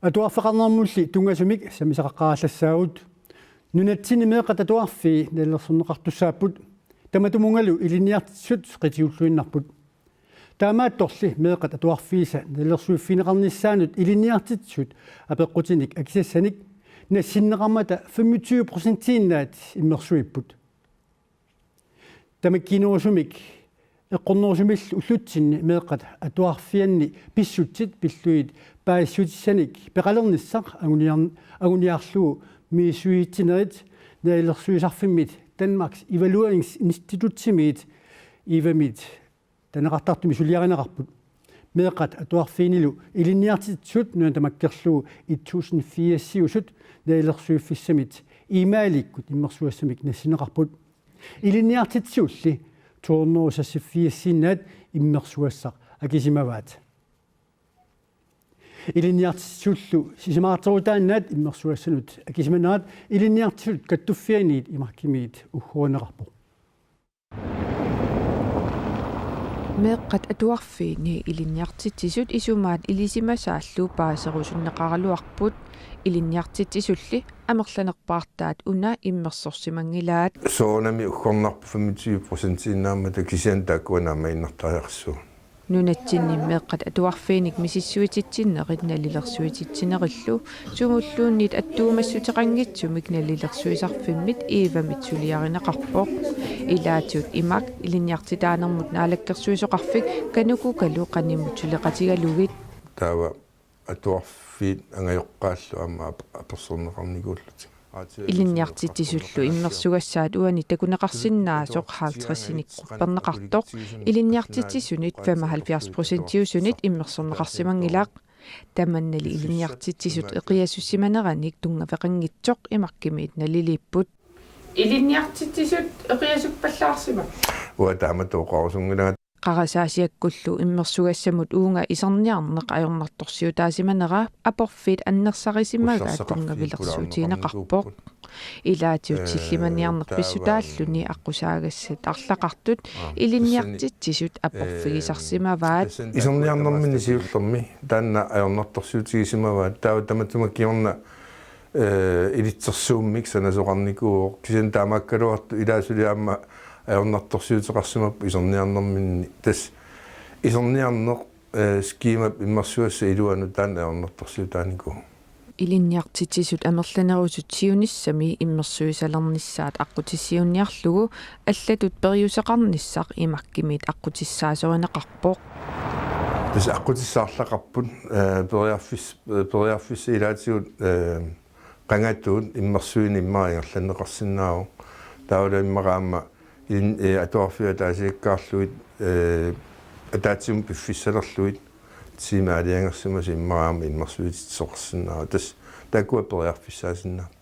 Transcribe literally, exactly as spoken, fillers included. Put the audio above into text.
Atuarfeqarnermulli tunngasumik sammisaqaqqaalassaagut. Nunatsinni meeqqat atuarfii nalilersorneqartussaapput. Tamatumunngalu ilinniartitsisut qitiulluinnarput. Taamaattorli meeqqat atuarfiisa nalilersuiffigineqarnissaannut ilinniartitsisut apeqqutinik akisassanik nassinneqarmata femogtyve procentiinnaat immersuipput. Tamakkiinerusumik eqqornerusumillu ullutsinni meeqqat atuarfianni pissutsit pillugit paasissutissanik peqalernissaq anguniar-, anguniarlugu misissuitsinerit nalilersuisarfimmit Danmarks Evalueringsinstitutimiit, EVAmit, taneqartartumik suliarineqarput. Meeqqat atuarfiinilu ilinniartitsisut nuna tamakkerlugu et tusind firsiusut nalilersuiffissamit imaalikkut immersugassamik nassinneqarput. Ilinniartitsisulli to hundrede seksogfirsiinnaat immersugassaq akisimavaat. Ilinniartitsisullu sisamaaterutaannaat immersugassanut akisimanerat Ilinniartitsisut Kattuffianniit imarkimiit uggorineqarpoq. Meeqqat atuarfiini ilinniartitsisut isumaat ilisimasaallu paaserusunneqaraluarput. Ilinniartitsisulli amerlanerpaartaat una immersorsimanngilaat. Soorunami uggornarpoq femogtyve procentiinnaammata, kisianni taakkua naammaginnartariaqassuugut. Nunatsinni meeqqat atuarfiinik misissuititsinerit nalilersuititsinerillu sumulluunniit attuumassuteqanngitsumik nalilersuisarfimmit EVAmit suliarineqarpoq. Ilaatigut imak Ilinniartitaanermut Naalakkersuisoqarfik KANUKOKA-lu qanimut suleqatigalugit. Taava atuarfiit angajoqqaallu aamma ap-, apersorneqarnikuullutik. Ilinniartitsisullu immersugassaat uani takuneqarsinnaasoq halvtredsinik qupperneqartoq ilinniartitsisunit femoghalvfjerds procentiusunit immersorneqarsimanngilaq. Tamannali ilinniartitsisut eqiasussimaneranik tunngaveqanngitsoq imarkimiit naliliipput. Ilinniartitsisut eqiasuppallaarsimapput. Uanga taamatut oqarusunngilanga. Qarasaasiakkullu immersugassamut uunga iserniarneq ajornartorsiutaasimanera aporfiit annersarissimagaat tunngavilersuutigineqarpoq. Ilaatigut sillimaniarneq pissutaalluni aqqusaagassat arlaqartut ilinniartitsisut aporfigisarsimavaat. Iserniarnerminni siullermi taanna ajornartorsiutigisimavaat. Taava tamatuma kingorna, eh, ilitsersuummik sanasoqarnikuuvoq. Kisianni taamaakkaluartoq ilaa suli aamma ajornartorsiuteqarsimappat iserniarnerminni. Tassa iserniarneq, eh, skemap immersugassap iluanut taanna ajornartorsiutaanikuuvoq. Ilinniartitsisut amerlanerusut siunissami immersuisalernissaat aqqutissiuunniarlugu allatut periuseqarnissaq imarkimiit aqqutissaasorinneqarpoq. Tassa aqqutissaarlaqarput, eh, periarfis-, eh, periarfissat ilaatigut, eh, qangatut immersuineq immaqa ingerlanneqarsinnaavoq. Taavalu immaqa aamma in-, eh, atuarfiit ataasiakkaarlugit, eh, ataatsimut piffissalerlugit tiimit aalajangersimasoq immaqa aamma immersuititsisoqarsinnaavoq. Tassa taakkua periarfissaasinnaavoq.